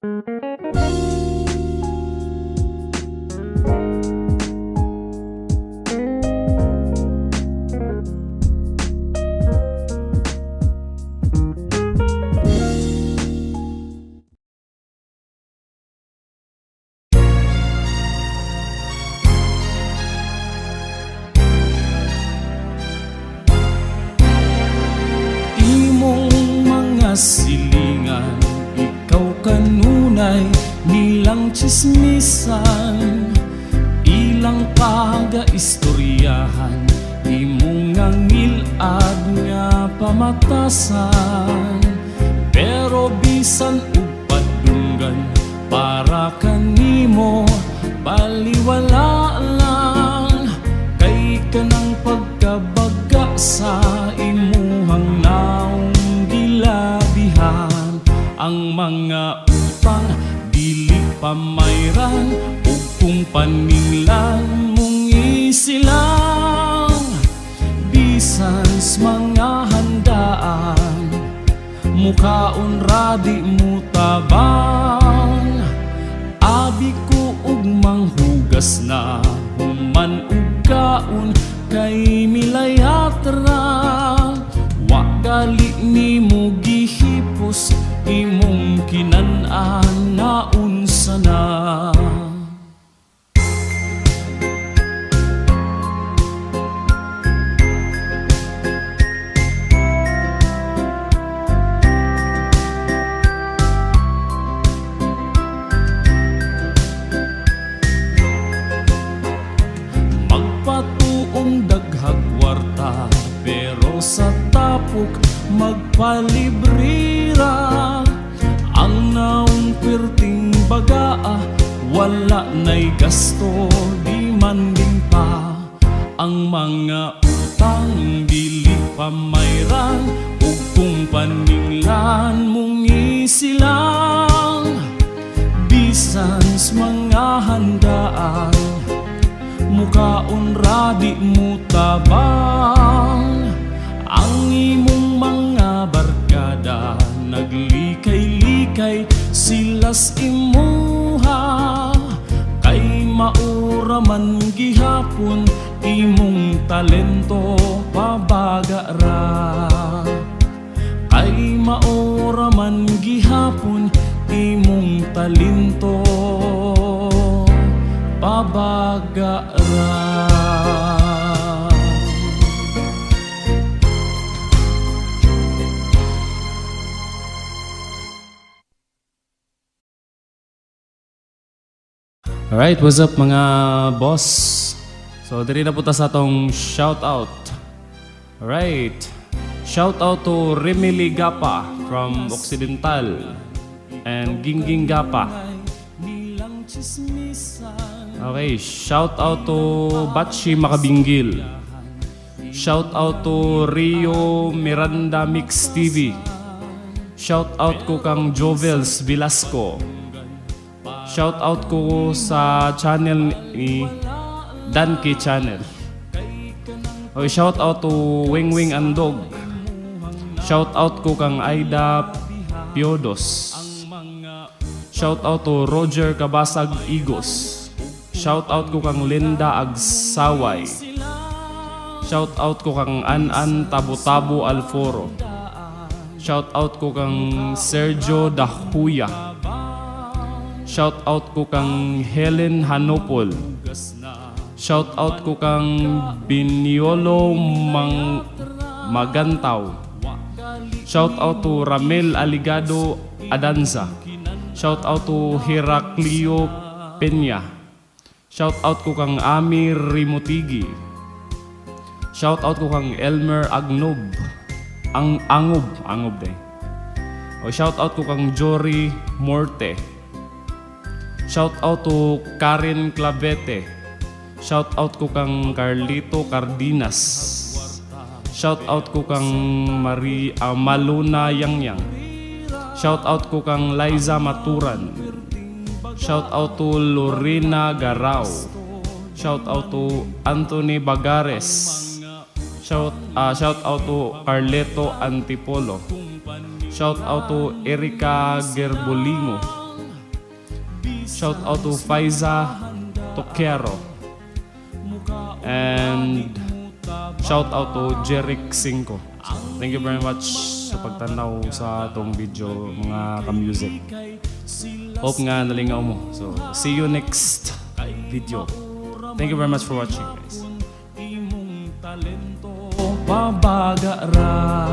Imong mga silingan, ikaw kanunay nilang tsismisan. Ilang pagaistoryahan, imong nga ngilad nga pamatasan. Pero bisan ug padunggan, para kanimo baliwala lang. Kay kanang pagkabaga sa imuhang naong gilabihan. Ang mga utang dili pamayran, ug kung paninglan mong isilang. Bisan sa mga handaan, mukaon radi mo tabang. Abi ko og manghugas na human og kaon, kay milayat ra. Wa gali nimo gihipos imong kinan-an nga unsa na. Magpatuong daghag kwarta, pero sa tapok magpalibre ra. Ang naong perting bagaa, wala na'y gasto, demanding pa. Ang mga utang dili pamayran, ug kung paninglan mong isilang. Bisan sa mga handaan, mukaon radi mo tabang. Ang imong mga barkada, naglikay-likay silas imuha. Kay maura man gihapon imong talento pabaga ra. Kay maura man gihapon imong talento pabaga ra. Alright, what's up, mga boss? So, diri na po ta sa atong shout out. Alright. Shout out to Remily Gapa from Occidental and Gingging Gapa. Okay, shout out to Batshi Makabingil. Shout out to Rio Miranda Mix TV. Shout out ko kang Jovels Velasco. Shout out ko sa channel ni Danke Channel. Okay, shout out to Wing Wing Andog. Shout out ko kang Aida Piodos. Shout out to Roger Kabasag Igos. Shout out ko kang Linda Agsaway. Shout out ko kang An-An Tabo-Tabo Alforo. Shout out ko kang Sergio Dahuya. Shout out ko kang Helen Hanopol. Shout out ko kang Biniolo Mang Magantaw. Shout out to Ramel Aligado Adanza. Shout out to Heraclio Peña. Shout out ko kang Amir Rimutigi. Shout out ko kang Elmer Agnob. Ang Angob, Angob day. O shout out ko kang Jory Morte. Shout out to Karen Clavete. Shout out ko kang Carlito Cardinas. Shout out ko kang Marie Maluna Yangyang. Shout out ko kang Liza Maturan. Shout out to Lorena Garao. Shout out to Anthony Bagares. Shout out to Carleto Antipolo. Shout out to Erika Gerbolingo. Shout out to Faiza Toquero. And shout out to Jeric Cinco. So, thank you very much sa pagtanaw sa atong video, mga ka-music. Hope nga nalingaw mo. So, see you next video. Thank you very much for watching, guys. Imong talento pabaga ra.